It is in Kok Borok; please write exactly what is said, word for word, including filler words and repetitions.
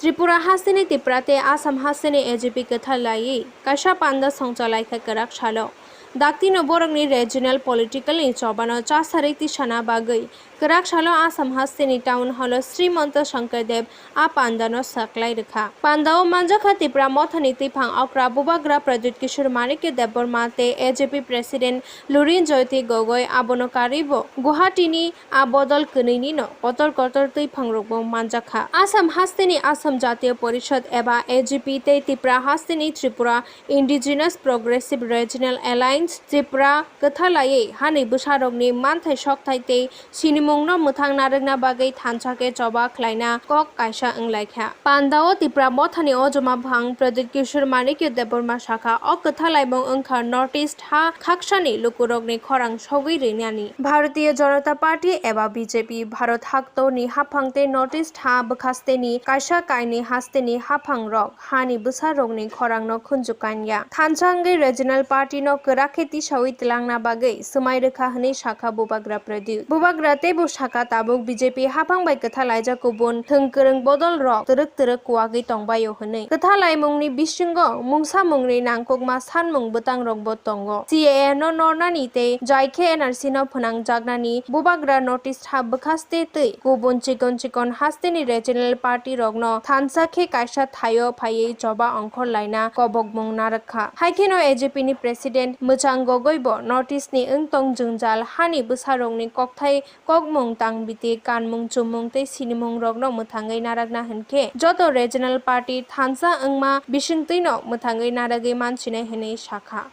Tripura hasteni Tipra tei Assam hasteni A G P kwthar laiwi kaisa panda songchalaikha kwrak salo. Daktino borokni regional political ni chobano chasarwi tisana bagwi kwrak salo Assam hasteni town hall o Srimanto Shankar Dev a pandano saklai rwkha. Pandao manjakha Tipra mothani twiphang okra Bubagra Pradyut Kishore Manikya Debbarma tei A G P President Lurin Jyoti Gogoi, abono karwibo Guwahati ni a bodol kwnwini no kotor kotor twiphang rokbo manjakha. Assam hasteni Assam Jatiya Porishad eba A G P tei Tipra hasteni Tripura Indigenous Progressive Regional Alliance Tripura kwthalaiwi hani bwsarokni manthai sokthai tei sinimungno mwthang narwkna bagwi thansa khe choba khlaina kok kaisa wnglaikha. Pandao Tipra mothani ojoma bwkhang Pradyut Kishore Manikya Debbarma sakha, o kwthalaimung wngkha North East ha khaksani lukurokni khorang sogwi rinani. Bharatiya Janata Party eba B J P Bharat haktorni haphang tei North East ha bwkhasteni kaisa kainwi hasteni haphangrok hani bwsarokni khorangno khunju kanya. Thansa wngwi regional party no kwrak khe tisaui twlangna bagwi swmai rwkha hwnwi sakha Bubagra Pradyut. Bubagra teibo sakha tabuk B J P haphang bai kwthalaijak kubun thwng kwrwng bodol rok twrwk twrwk kuwagwi tongbaio hwnwi. Kwthalaimungni bisingo mungsa mungni nangkukma sanmung bwtang rokbo tongo. C A A no nornani tei jai khe N R C no phwnangjaknani Bubagra North East ha bwkhaste twi kubun chikon chikon hasteni regional party rokno thansa khe kaisa thaio phaiwi choba ongkhor laina kobokmung narwkha. Haikheno A G P ni president Mwchang Gogoi bo North East ni wngtong jwngjal hani bwsarokni kokthai kokmung tangbiti kanmung chummung tei sinimung rokno mwthangwi narwkna hwnkhe joto regional party thansa wngma bisingtwino mwthangwi narwgwi mansinai hwnwi sakha.